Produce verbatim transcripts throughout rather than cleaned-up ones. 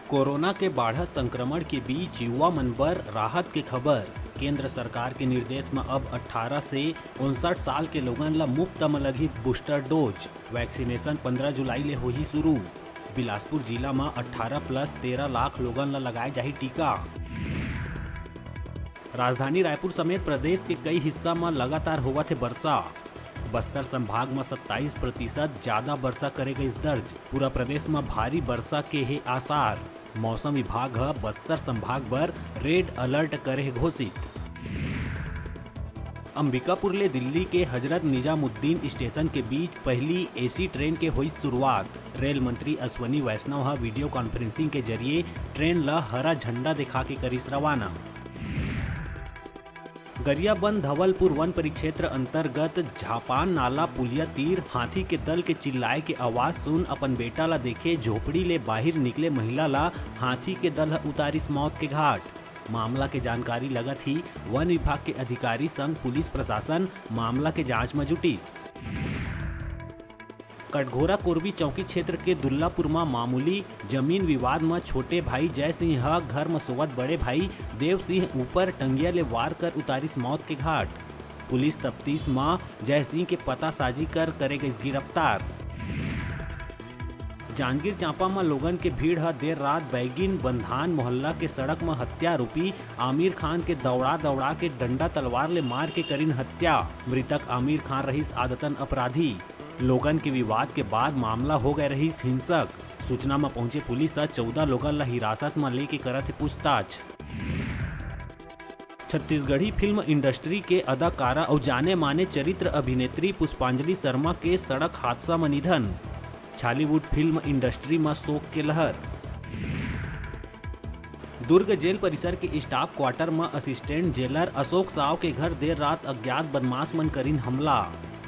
Corona के बाढ़त संक्रमण के बीच युवा मन बर राहत के खबर। केंद्र सरकार के निर्देश म अब अट्ठारह से उनसठ साल के लोगन ल मुफ्त म लगही बूस्टर डोज। वैक्सीनेशन पंद्रह जुलाई ले होही शुरू। बिलासपुर जिला म अट्ठारह प्लस तेरह लाख लोगन ल लगाए जाही टीका। राजधानी रायपुर समेत प्रदेश के कई हिस्सा म लगातार होवत हे बरसा। बस्तर संभाग म सत्ताईस प्रतिशत ज्यादा बरसा करे गइस दर्ज। पूरा प्रदेश म भारी बरसा के हे आसार। मौसम विभाग ह बस्तर संभाग बर रेड अलर्ट करे हे घोषित। अंबिकापुर ले दिल्ली के हजरत निजामुद्दीन स्टेशन के बीच पहली एसी ट्रेन के होइस शुरुआत। रेल मंत्री अश्विनी वैष्णव ह वीडियो कॉन्फ्रेंसिंग के जरिए ट्रेन ल हरा झंडा दिखा के करिस रवाना। गरियाबंद धवलपुर वन परिक्षेत्र अंतर्गत झापान नाला पुलिया तीर हाथी के दल के चिल्लाए के आवाज सुन अपन बेटा ला देखे झोपड़ी ले बाहिर निकले महिला ला हाथी के दल ह उतारिस मौत के घाट। मामला के जानकारी लगत ही वन विभाग के अधिकारी संग पुलिस प्रशासन मामला के जांच म जुटिस। कटघोरा कोरबी चौकी क्षेत्र के दुल्लापुर म मामूली जमीन विवाद म छोटे भाई जय सिंह ह घर म सोवत बड़े भाई देव सिंह ऊपर टंगिया ले वार कर उतारिस मौत के घाट। पुलिस तफ्तीश म जय सिंह के पतासाजी कर करे गइस गिरफ्तार। जांजगीर चांपा म लोगन के भीड़ ह देर रात बैगिन बंधान मोहल्ला के सड़क म हत्या आरोपी आमिर खान के दौड़ा दौड़ा के डंडा तलवार ले मार के करिन हत्या। मृतक आमिर खान रहिस आदतन अपराधी। लोगन के विवाद के बाद मामला हो गए रहिस हिंसक। सूचना म पहुंचे पुलिस ह चौदह लोगन ल हिरासत म लेके करत हे पूछताछ। छत्तीसगढ़ी फिल्म इंडस्ट्री के अदाकारा अउ जाने माने चरित्र अभिनेत्री पुष्पांजलि शर्मा के सड़क हादसा म निधन। छॉलीवुड फिल्म इंडस्ट्री म शोक के लहर। दुर्ग जेल परिसर के स्टाफ क्वार्टर म असिस्टेंट जेलर अशोक साव के घर देर रात अज्ञात बदमाश मन करिन हमला।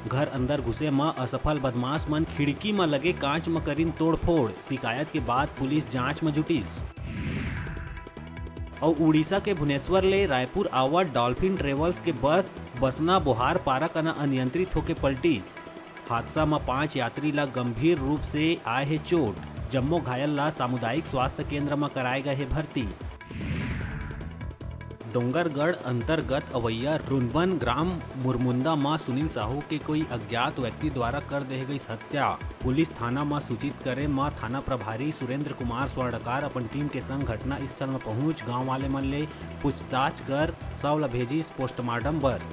घर अंदर घुसे म असफल बदमाश मन खिड़की म लगे कांच म करिन तोड़फोड़। शिकायत के बाद पुलिस जांच म जुटिस। अउ उड़ीसा के भुवनेश्वर ले रायपुर आवत डॉल्फिन ट्रेवल्स के बस बसना बोहार पारा कना अनियंत्रित होके पलटिस। हादसा म पांच यात्री ला गंभीर रूप से आए हे चोट। जम्मो घायल ला सामुदायिक स्वास्थ्य केंद्र म कराए गए हे भर्ती। डोंगरगढ़ अंतर्गत अवैया रुनबन ग्राम मुरमुंदा म सुनील साहू के कोई अज्ञात व्यक्ति द्वारा कर देहे गई हत्या। पुलिस थाना म सूचित करे म थाना प्रभारी सुरेंद्र कुमार स्वर्णकार अपन टीम के संग घटना स्थल म पहुंच गांव वाले मन ले पूछताछ कर शव ल भेजिस पोस्टमार्टम बर।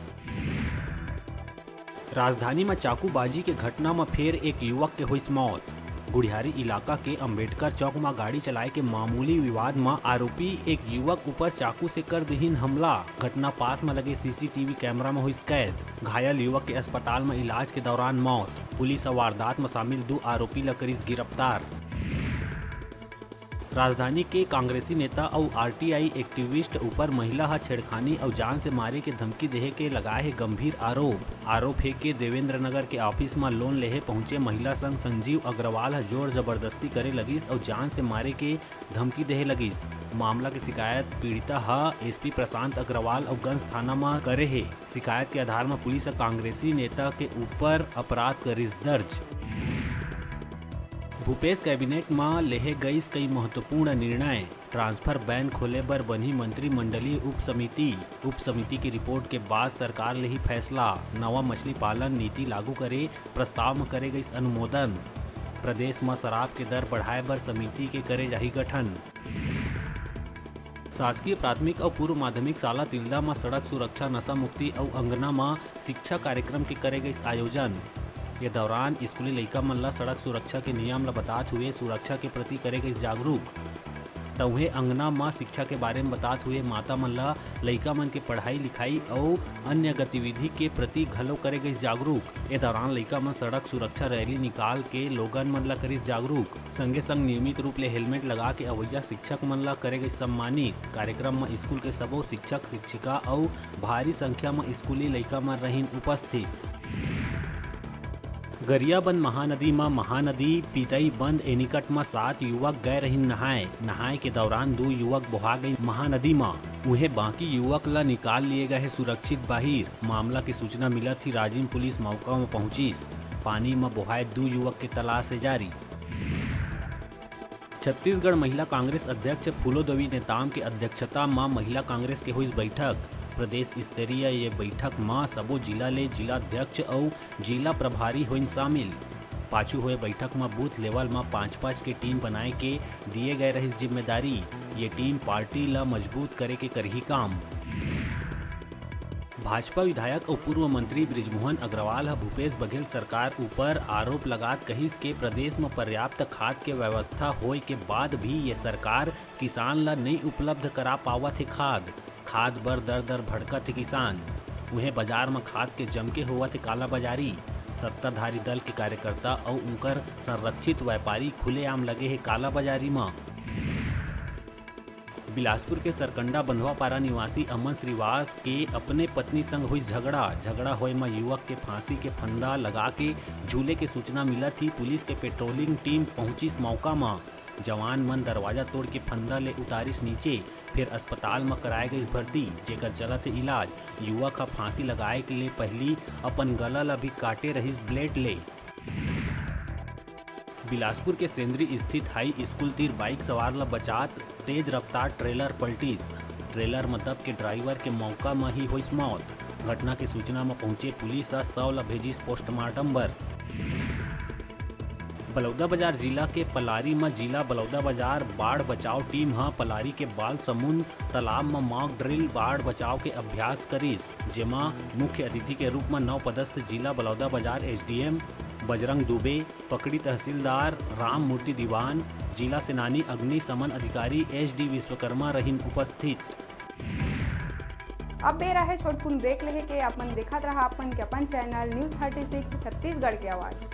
राजधानी म चाकूबाजी के घटना म फेर एक युवक के होइस मौत। गुढ़ियारी इलाका के अंबेडकर चौक म गाड़ी चलाए के मामूली विवाद म आरोपी एक युवक ऊपर चाकू से कर दिहिन हमला। घटना पास म लगे सीसीटीवी कैमरा म होइस कैद। घायल युवक के अस्पताल म इलाज के दौरान मौत। पुलिस ह वारदात म शामिल दू आरोपी ल करिस गिरफ्तार। राजधानी के कांग्रेसी नेता अउ आरटीआई एक्टिविस्ट ऊपर महिला ह छेड़खानी अउ जान से मारे के धमकी देहे के लगाए हे गंभीर आरोप। आरोप हे के देवेंद्र नगर के ऑफिस म लोन लेहे पहुंचे महिला संग संजीव अग्रवाल ह जोर जबरदस्ती करे लगिस अउ जान से मारे के धमकी देहे लगिस। मामला के शिकायत पीड़िता ह एसपी प्रशांत अग्रवाल अउ गंज थाना म करे हे। शिकायत के आधार म पुलिस ह कांग्रेसी नेता के ऊपर अपराध करिस दर्ज। भूपेश कैबिनेट म लेहे गइस कई महत्वपूर्ण निर्णय। ट्रांसफर बैन खोले बर बनही मंत्रिमंडलीय उप समिति। उप समिति के रिपोर्ट के बाद सरकार लेही फैसला। नवा मछली पालन नीति लागू करे प्रस्ताव म करे गइस अनुमोदन। प्रदेश म शराब के दर बढ़ाए बर समिति के करे जाही गठन। शासकीय प्राथमिक अउ पूर्व माध्यमिक शाला तिल्दा म सड़क सुरक्षा, नशा मुक्ति अउ अंगना म शिक्षा कार्यक्रम के करे गइस आयोजन। ये दौरान स्कूली लइका मन ल सड़क सुरक्षा के नियम ल बतात हुए सुरक्षा के प्रति करे गइस जागरूक। तउहे अंगना म शिक्षा के बारे म बतात हुए माता मन ल लइका मन के पढ़ाई लिखाई अउ अन्य गतिविधि के प्रति घलो करे गइस जागरूक। ए दौरान लइका मन सड़क सुरक्षा रैली निकाल के लोगन मन ल करिस जागरूक। संगे संग नियमित रूप ले हेलमेट लगा के अवइया शिक्षक मन ल करे गइस सम्मानित। कार्यक्रम म स्कूल के सबो शिक्षक, शिक्षिका अउ भारी संख्या म स्कूली लइका मन रहिन उपस्थित। गरियाबंद महानदी म महानदी पितई बंद एनीकट म सात युवक गए रहिन नहाए। नहाए के दौरान दू युवक बोहा गई महानदी म। उहें बाकी युवक ल निकाल लिए गए हे सुरक्षित बाहिर। मामला के सूचना मिलत ही राजिम पुलिस मौका म पहुंचिस। पानी म बोहाए दू युवक के तलाश हे जारी। छत्तीसगढ़ महिला कांग्रेस अध्यक्ष फूलोदेवी नेताम के अध्यक्षता म महिला कांग्रेस के होइस बैठक। प्रदेश स्तरीय ये बैठक म सबो जिला ले जिला अध्यक्ष अउ जिला प्रभारी होइन शामिल। पाछू होए बैठक म बूथ लेवल म पाँच-पाँच के टीम बनाए के दिए गए रहिस जिम्मेदारी। ये टीम पार्टी ल मजबूत करे के करही काम। भाजपा विधायक अउ पूर्व मंत्री बृजमोहन अग्रवाल ह भूपेश बघेल सरकार ऊपर आरोप लगात कहिस के प्रदेश म पर्याप्त खाद के व्यवस्था होए के बाद भी ये सरकार किसान ल नइ उपलब्ध करा पावत हे खाद। खाद बर दर-दर भड़कत हे किसान। उहें, बाजार म खाद के जमके होवत हे कालाबाजारी। सत्ताधारी दल के कार्यकर्ता अउ उंकर संरक्षित व्यापारी खुलेआम लगे हे कालाबाजारी म। बिलासपुर के सरकंडा बंधवापारा निवासी अमन श्रीवास के अपने पत्नी संग हुई झगड़ा। झगड़ा होए म युवक के फांसी के फंदा लगा के झूले के सूचना मिलत ही पुलिस के पेट्रोलिंग टीम पहुंचिस मौका म। जवान मन दरवाजा तोड़ के फंदा ले उतारिस नीचे, फिर अस्पताल म कराए गइस भर्ती, जेकर चलत हे इलाज। युवक ह फांसी लगाए के ले पहिली अपन गला ल भी काटे रहिस ब्लेड ले। बिलासपुर के सेंदरी स्थित हाई स्कूल तीर बाइक सवार ल बचात तेज रफ्तार ट्रेलर पलटिस। ट्रेलर म दब के ड्राइवर के मौका म ही होइस मौत। घटना के सूचना म पहुंचे पुलिस ह शव ल भेजिस पोस्टमार्टम बर। बलौदाबाजार जिला के पलारी म जिला बलौदाबाजार बाढ़ बचाव टीम ह पलारी के बाल समुंद तालाब म मॉक ड्रिल बाढ़ बचाव के अभ्यास करिस, जेमा मुख्य अतिथि के रूप म नव पदस्थ जिला बलौदाबाजार एसडीएम बजरंग दुबे, पकड़ी तहसीलदार राम मूर्ति दीवान, जिला सेनानी अग्निशमन अधिकारी एसडी विश्वकर्मा रहिन उपस्थित। अब बेरा हे छोटकुन ब्रेक लेहे के। अपन देखत रहा अपन के अपन channel news thirty six Chhattisgarh के आवाज़।